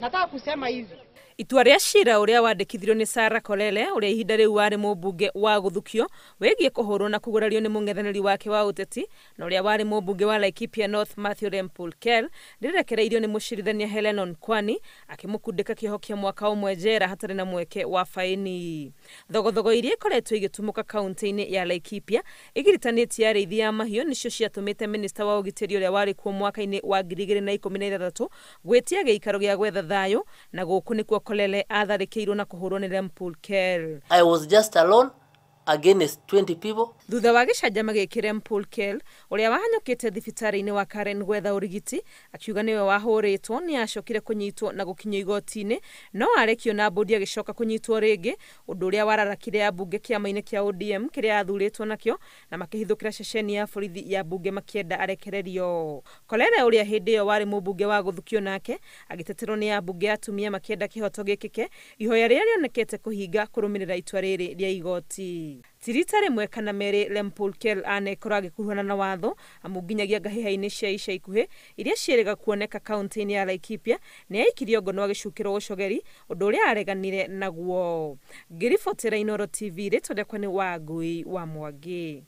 Nataka kusema hivi. Itua rĩa cira ũrĩa wandĩkithirio nĩ Sarah Kolele, ũrĩa ihinda rĩu warĩ mũmbunge wa gũthukio, wĩgiĩ kũhũrwo na kũgurario nĩ mũng'ethanĩri wake wa ũteti na ũrĩa warĩ mũmbunge wa Laikipia North Mathew Lempurkel, rĩrekereirio nĩ mũcirithania Hellen Onkwani akĩmũkundĩka kĩoho kĩa mwaka ũmwe njera hatarĩ na mweke wa faini. Thogothogo iria ikoretwo igĩtumũka kaunti-inĩ ya Laikipia igiritanĩtie arĩithi a mahiũ nĩcio ciatũmĩte minista wa ũgitĩri ũrĩa warĩ kuo mwaka-inĩ wa 2016 gwĩtia gĩikaro gĩa gwetha thayũ, na gũkũ nĩkuo Kolele atharĩkĩirwo na kũhũrwo nĩ Lempurkel. I was just alone against 20 people. Thutha wa gĩcanjama gĩkĩ, Lempurkel ũrĩa wahanyũkĩte thibitarĩ-inĩ wa Karen gwetha ũrigiti akiuga nĩwe wahũrĩtwo, nĩ acokire kũnyitwo na gũkinyio igoti-inĩ, no arekio na mbũndi agĩcoka kũnyitwo rĩngĩ, ũndũ ũrĩa wararakire ambunge kĩama-inĩ kĩa ODM kĩrĩa athurĩtwo nakĩo, na makĩhithũkĩra ceceni ya borithi ya mbunge makĩenda arekererio. Kolele ũrĩa hĩndĩ ĩyo warĩ mũmbunge wa gũthukio nake agĩteterwo nĩ ambunge atumia makĩenda kĩhoto gĩkĩke, ihoya rĩrĩa rĩonekete kũhinga kũrũmĩrĩra itua rĩrĩ rĩa igoti. Ti rita rĩmwe kana merĩ Lempurkel anekorwo agĩkuruhana na watho, amu nginyagia ngahĩha-inĩ cia ica ikuhĩ iria ciĩrĩga kuoneka kaunti-inĩ ya Laikipia nĩ aikirio ngono agĩcukĩrwo ũcogeri, ũndũ ũrĩa areganire naguo. Ngĩribotera Inooro TV, rĩtwa rĩakwa nĩ Wangui wa Mwangi.